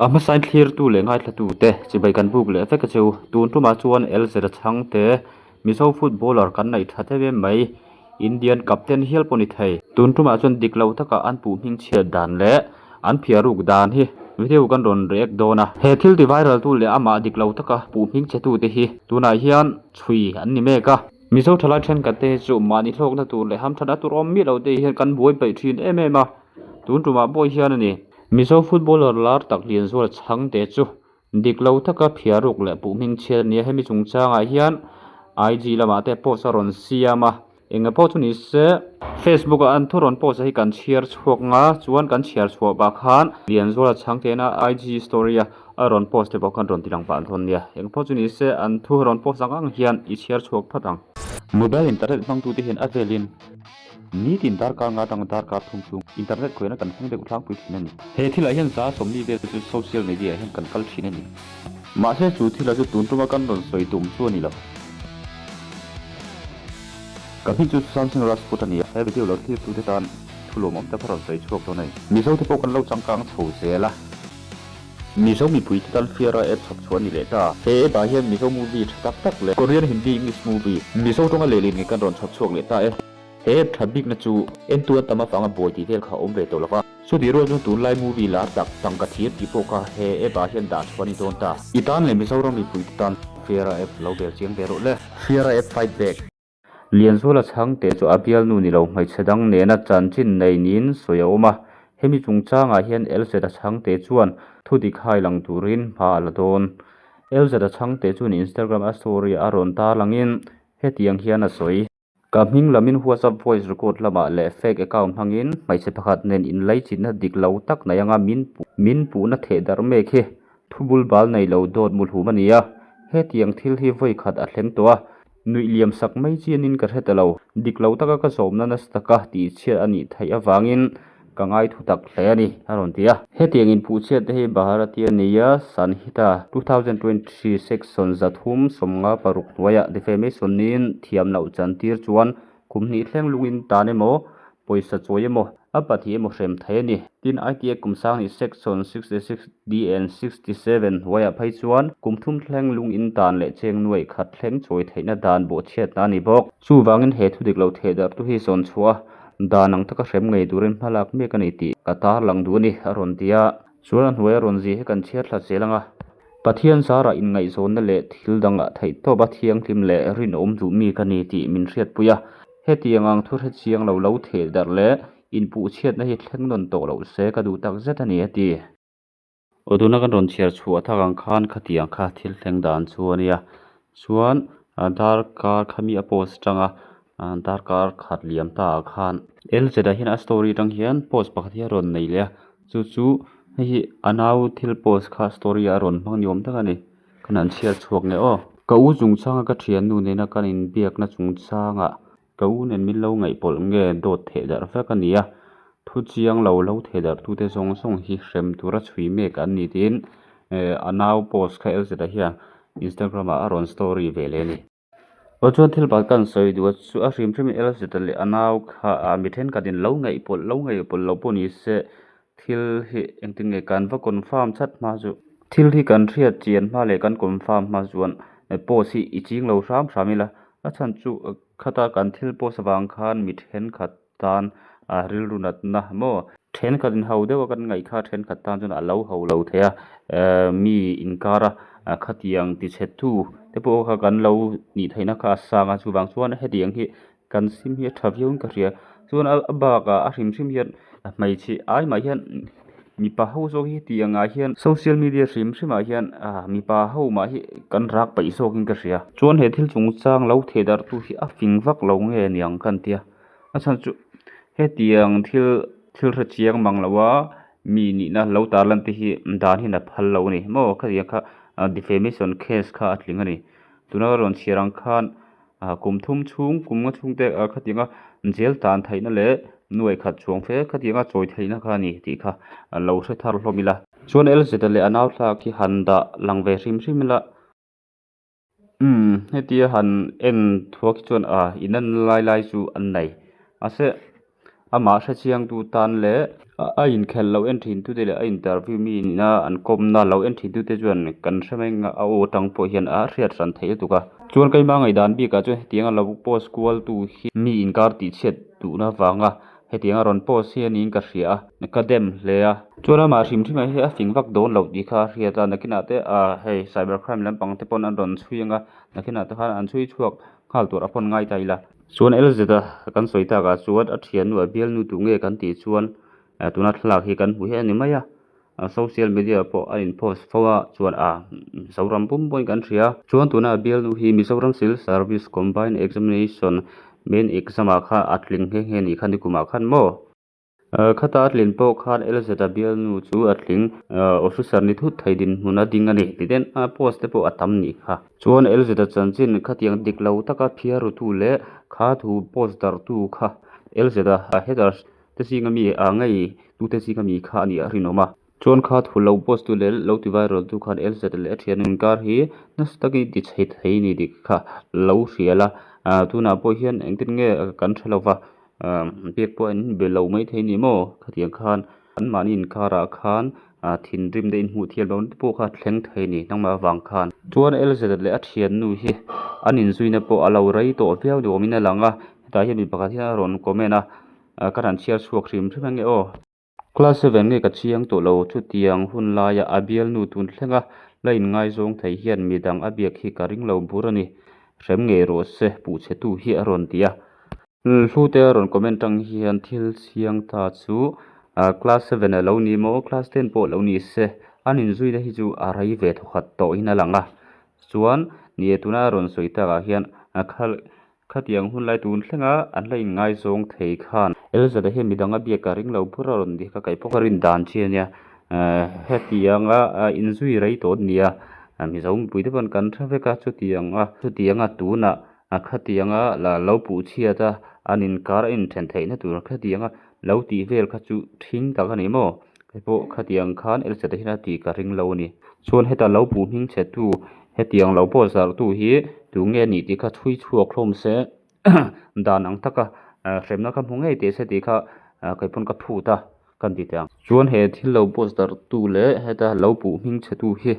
A hmasain thlirtu leh ngaithlatute chibai kan buk leh vek a chu. Tun tumah chuan LZ chhangte Mizo footballer kan neih that em em mai. Indian captain hial pawh ni thei. Tun tumah chuan dik lo taka an puh hming chhiat dan leh an phiar ruk dan hi video kan rawn react dawn a. He thil ti viral tu leh amah dik lo taka puh hming chhe tute hi tunah hian chhui an ni mek a. Mizo thalai thenkhat te hi chu mahni hlawkna tur leh hamthatna tur awm miah lo te hian kan buai peih thin em em a, tun tumah pawh hian a ni. Mizo footballer lar tak Lianzuala Chhangte chu dik lo taka phiar ruk leh puh hming chhiat a ni a, hemi chungchangah hian IG lamah te post a rawn siam a, eng pawh chu ni se Facebook ah an thu rawn post a hi kan chhiar chhuak nga chuan kan chhiar chhuah pah khan Lianzuala Chhangte'n a IG story a a rawn post te pawh khan rawn ti lang pah an thawn nia, eng pawh chu ni se an thu rawn post ang ang hian i chhiar chhuak phat ang. Mobile internet hmangtute hian a velin nitin darkar nga atanga darkar thum chhung internet khawihna kan hmang deuh tlangpui thin a ni. He thilah hian za sawmli vel chu social media ah hian kan kal thin a ni. Mahse chu thila chu tun tuma kan rawn sawi tum chu a ni lo. Ka hming chu Sushant Singh Rajput a ni a, he video lo thlirtute tan thu lawmawm tak a rawn sawi chhuak dawn a ni. Mizote pawh kan lo changkang chho zel a. Mizo mipui te tan Fiara app chhawp chhuah a ni leh ta. He app ah hian Mizo movie tha tak tak leh Korean, Hindi, English movie Mizo tawnga lehlin ngei kan rawn chhawp chhuak leh ta e. He app that bikna chu entu an tam avanga buai tih vel kha a awm ve tawh lova. Chutih rual chuan tunlai movie lar tak tangka thir tih pawh kha he app ah hian dah chhuah a ni dawn ta. I tan leh Mizoram mipui te tan Fiara app lo bel chiang ve rawh le. Fiara app fight back. Lianzuala chhangte chu a bialnu ni lo hmeichhe dang nena chanchin nei niin sawi a awm a, hemi chungchangah hian Elzeta chhangte chuan thu dik hai lang turin hma a la dawn. Elzeta chhangte chuan Instagram a story a rawn tarlangin hetiang hian a sawi. Ka hming lamin WhatsApp voice record lamah leh fake account hmangin hmeichhe pakhat nen inlaichinna dik lo tak nei anga min min puhna theh darh mek hi thu bul bal nei lo dawt muhlum a ni a, hetiang thil hi vawi khat a thleng tawh a, Nuih liam sak mai chianin ka hre ta lo. Dik lo taka ka zawmna nasa taka tih chhiat a nih theih avangin ka ngai thu tak hle a ni, a rawn ti a. Hetiang inphuhchhiat te hi Bharatiya Nyaya Sanhita 2023 Section 356 hnuaiah defamation niin thiam loh chantir chuan kum hnih thleng lungin tan emaw, pawisa chawi emaw, A pahnih emaw hrem thei a ni. Tin, ITA kum sang nih Section 66 D and 67 hnuaiah phei chuan kum thum thleng lung in dan leh cheng nuaih khat thleng chawi theihna dan bawhchhiatna a ni bawk. Chuvangin he thu dik lo theh darhtu hi zawn chhuah a, dan ang taka hrem ngei turin hma lak mek a ni tih ka tarlang duh a ni, a rawn ti a. Chuan a hnuaia rawn zia hi kan chhiar thla zel ang a. Pathian zarah inngaihzawnna leh thil dangah theihtawpa thianghlim leh rinawm duh mi ka ni tih min hriatpui a. Hetiang ang thu hre chiang lo lo theh darh leh inpuh chhiatna hi thleng nawn tawh loh se ka duh tak zet a ni a ti. Aw tuna kan rawn chhiar chhuah thak ang khan khatiang kha thil thleng dan chu a nia. Chuan darkar khami a post atanga darkar khat liam ta ah khan LZ ah hian a story atang hian post pakhat hi a rawn nei leh a chu chu hei hi a nau thil post kha story ah a rawn hmang ni awm tak a ni. Kan han chhiar chhuak nge aw. Ka u chungchanga ka thiannu nena kan inbiakna chungchangah ka u nen min lo ngaihpawlh nge dawt theh darh vek a ni a, thu chiang lo lo theh darh tute zawng zawng hi hrem tura chhui mek an ni tiin a nau post kha LZ-a hian Instagram ah a rawn story ve leh a ni. Aw chuan thil pakhat kan sawi duh a chu a hrim hrim in LZ leh a nau kha ah mi thenkhat in lo ngaihpawlh lo ngaihpawlh lo pawh ni se thil hi engtin nge kan va confirm chat hma chu thil hi kan hriat chian hma leh kan confirm hma chuan post hi i ching lo hram hram ila a chhan chu khata kan thil post avang khan mi thenkhat tan a rilru natna maw thenkhat in ho deuh a kan ngaih kha thenkhat tan chuan a lo ho lo thei a ehh mi inkar a khatiang ti chhe tu te pawh kha kan lo nih theihna kha a sang a chuvang chuan hetiang hi kan sim hi a tha viau in ka hria chuan a bakah a hrim hrim hian hmeichhe ai mah hian mipa ho zawk hi hetiang ah hian social media hrim hrim ah hian ah mipa ho mah hi kan rak peih zawk in ka hria chuan he thil chungchang lo theh darh tu hi a fing vak lo nge niang ka an tia. A chhan chu hetiang thil thil hre chiang mang lo a mi nihna lo tar lan te hi dan hian a phal lo a ni maw khatiang kha defamation case kha a tling a ni tuna rawn chhiar ang khan ah kum thum chhung kum nga chhung te ah khatianga jail tan theihna leh nuai khat chhuang fe khatianga chawi theihna kha a ni tih kha lo hre thar hlawm ila. Chuan LZ leh a nau thlak hi han dah lang ve hrim hrim ila. Umm hetia han en thuak hi chuan ah in an lai lai chu an nei mahse. Amah hrechiangtu tan leh a inkhelh lo en thintute leh a interview mi nihna an kawmna lo en thintute chuan kan hre mai ang a a aw atang pawh hian a hriat hran theih lutuk a. Chuan keimah ngaihdan bikah chuan hetianga lo post kualtu hi mi inkar tihchhiat duhna vanga hetianga rawn post hi a niin ka hria a, ka dem hle a. Chuan amah hrim hrim ah hian a fing vak dawn loh tih kha a hriat a, nakinah te ah hei cyber crime lampang te pawn an rawn chhui ang a, nakinah te khan an chhui chhuak nghal tur a pawn ngai ta ila. Chuan LZ a kan sawi takah chuan a thiannu a bialnu tu nge kan tih chuan tuna thlalak hi kan hmu hi a ni mai a, social media pawh a in post fo a chuan a Mizoram pum pawhin kan hria. Chuan tuna a bialnu hi Mizoram Civil Service Combined Examination main exam ah khan a tling nghe nghe a nih kha nikumah khan maw. Khata a tlin pawh khan LZ a bialnu chu a tling officer ni thut thei dinhmun a ding a ni tih ten a post te pawh a tam nih kha. Chuan LZ a chanchin khatiang dik lo taka phiar rutu leh kha thu post darhtu kha LZ a headers te zinga mi a ngei tute zinga mi kha a nih a rinawm a. Chuan kha thu lo post tu leh lo ti viral tu khan LZ leh a thian inkar hi nasa takin ti chhe thei a ni tih kha lo hria la. Tunah pawh hian engtin nge kan hre lova biak pawh an be lo mai thei a ni maw? Khatiang khan anmahni inkarah khan thinrim te inhmuh thiam loh te pawh kha a thleng thei a ni nangmah avang khan. Chuan LZ leh a thiannu hi an inzuina pawh a lo rei tawh viau ni awmin a lang a, hetah hian mi pakhat hian a rawn comment a, ka rawn chhiar chhuak hrim hrim ange aw. Class seven nge ka chiang tawh lo, chutiang hun laia a bialnu tun thlenga la inngaizawng thei hian midang a biak hi ka ring lo bur a ni. Hrem ngei rawh se, puhchhetu hi a rawn ti a. Hlute a rawn comment tang hian thil chiang ta chu class seven a lo ni maw, class ten pawh lo ni se, an inzuina hi chu a rei ve thawkhat tawhin a lang a. Chuan, ni e tuna a rawn sawi takah hian Khatiang hun lai tun thlenga an la inngaizawng thei khan. Elzada hian midang a biak a ring lo bur a rawn ti kha kei pawh ka rin dan chi a nia. Hetianga inzui rei tawh a nia. Mizo mipui te pawn kan hre vek a chutianga chutianga tunah khatianga lo puh chhiat a an inkar a inthen theihna tur khatianga lo tih vel kha chu thing tak a ni maw? Kei pawh khatiang khan Elzada hian a tih ka ring lo a ni. Chuan heta lo puh hming chhe tu Hetiang lo pawh zarhtu hi tu nge nih tih kha chhui chhuak hlawm se dan ang taka hremna kha hmu ngei teh se tih kha kei pawn ka phut a kan ti teh ang. Chuan he thil lo post darhtu leh heta lo puh hming chhetu hi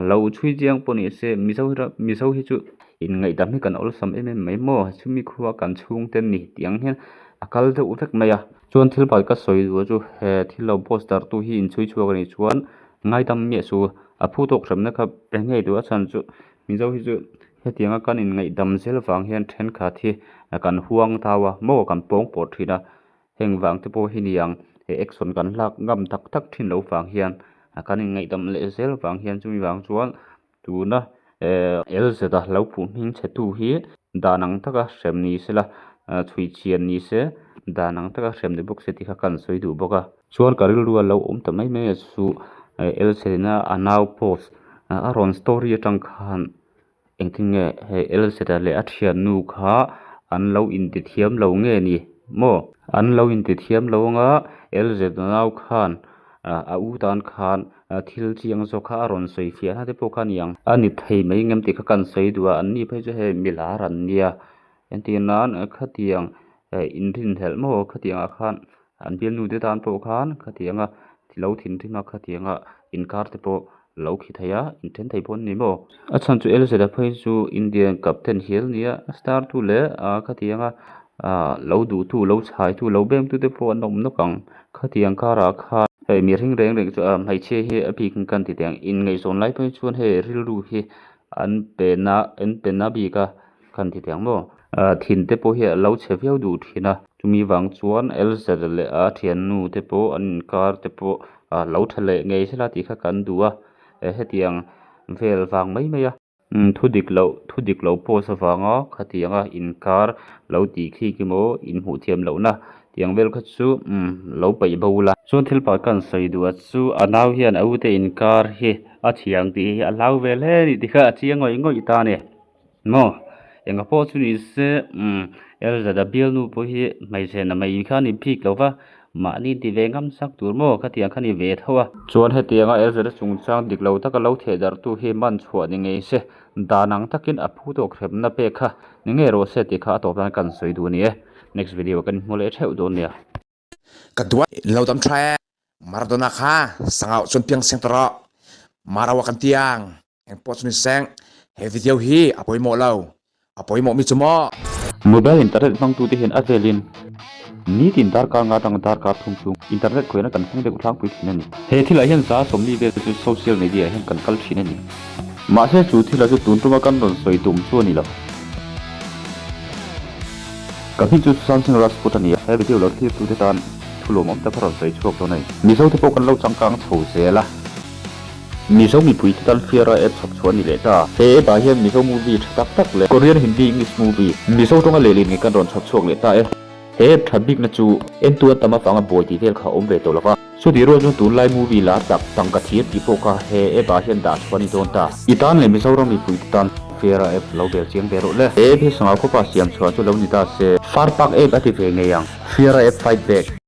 lo chhui chiang pawh ni se Mizo hi chu inngaihdam hi kan awlsam em em mai maw chumi khua kan chhungte ni tih ang hian a kal deuh vek mai a. Chuan thil pakhat ka sawi duh chu he thil lo post darhtu hi inchhui chhuak a nih chuan ngaidam miah suh. A phu tawk hremna kha pe ngei duh a chhan chu Mizo hi chu hetianga kan inngaihdam zel vang hian thenkhat hi kan huang thau a maw kan pawng pawh thin a heng vang te pawh hi ni ang he action kan hlak ngam tak tak thin lo vang hian kan inngaihdam leh zel vang hian chumi vang chuan tuna eh LZ a lo phuh hming chhe tu hi dan ang taka hrem ni sela chhui chhian ni se dan ang taka hrem ni bawk se tih kha kan sawi duh bawk a. Chuan ka rilru a lo awm ta mai mai a chu Elsen-a a nau post a rawn story atang khan engtin nge hei Elsen-a leh a thiannu kha an lo inti thiam lo nge ni maw? An lo inti thiam lo anga Elsen-a nau khan a u tan khan thil chiang zawk kha a rawn sawi fiah na te pawh kha a ni ang. A ni thei mai ngem tih kha kan sawi duh a, an ni phei chu hei milar an nia entir nan khatiang inrinhlelh maw khatiangah khan An bialnu te tan pawh khan khatianga lo thinrim a khatianga inkar te pawh lo khi thei a inthen thei pawh an ni maw? A chhan chu LZ a phei chu Indian captain hial a nia a star tu leh ah khatianga ah lo duh tu lo chhai tu lo bem tu te pawh an awm nawk ang khatiang karah khan hei mihring reng reng chu ah hmeichhia hi a bik in kan ti teh ang inngaihzawn lai phei chuan hei rilru hi an pe na an pe na bik a. Kan ti teh ang maw? Thin te pawh hi a lo chhe viau duh thin a, chumi vang chuan Elzer leh a thiannu te pawh an inkar te pawh lo tha leh ngei sela tih kha kan duh a, hetiang vel vang mai mai a. Thu dik loh, thu dik lo post avanga khatianga inkar lo tih khi khi maw inhmuh thiam lohna tiang vel kha chu lo paih bo la. Chuan thil pakhat kan sawi duh a chu a nau hian a ute inkar hi a thiang tih hi a hlau vel hle a ni tih kha a chiang ngawih ngawih ta a ni. Maw? Enga pawh chu ni se, umm, Elzada bialnu pawh hi hmeichhe na mai kha a ni bik lo va, mahni ti ve ngam sak tur maw khatiang kha ni ve tho a. Chuan hetianga Elzada chungchang dik lo taka lo theh darhtu hi man chhuah ni ngei se, dan ang takin a phu tawk hremna pek kha ni ngei rawh se tih kha a tawp nan kan sawi duh a ni e. Next video ah kan inhmu leh theuh dawn nia. Ka duat lo dam tha e. Maradona kha sangau chuan piang seng ta rawh. Marawa kan tiang. Eng pawh chu ni seng. He video hi a pawimawh lo. A pawimawh mi chu maw. Mobile internet hmangtute hian a velin nitin darkar nga atanga darkar thum chung internet khawihna kan hmang deuh tlangpui thin a ni. He thilah hian 40 vel chu social media ah hian kan kal thin a ni. Mahse chu thila chu tun tuma kan rawn sawi tum chu a ni lo. Ka hming chu Sushant Singh Rajput a ni a, he video lo thlirtute tan thu lawmawm tak a rawn sawi chhuak dawn a ni. Mizo te pawh kan lo changkang chho zel a. Mizo mipui te tan Fiara app chhawp chhuah a ni leh ta. He app ah hian Mizo movie tha tak tak leh Korean Hindi English movie Mizo tawnga lehlin ngei kan rawn chhawp chhuak leh ta e. He app that bikna chu entu an tam avanga buai tih vel kha a awm ve tawh lo va. Chutih rual chuan tunlai movie lar tak tangka thir tih pawh kha he app ah hian dah chhuah a ni dawn ta. I tan leh Mizoram mipui te tan Fiara app lo bel chiang ve rawh le. He app hi sangau khawpa siam chhuah chu lo ni ta se. Far Park app a ti ve ngei ang. Fiara app fight back.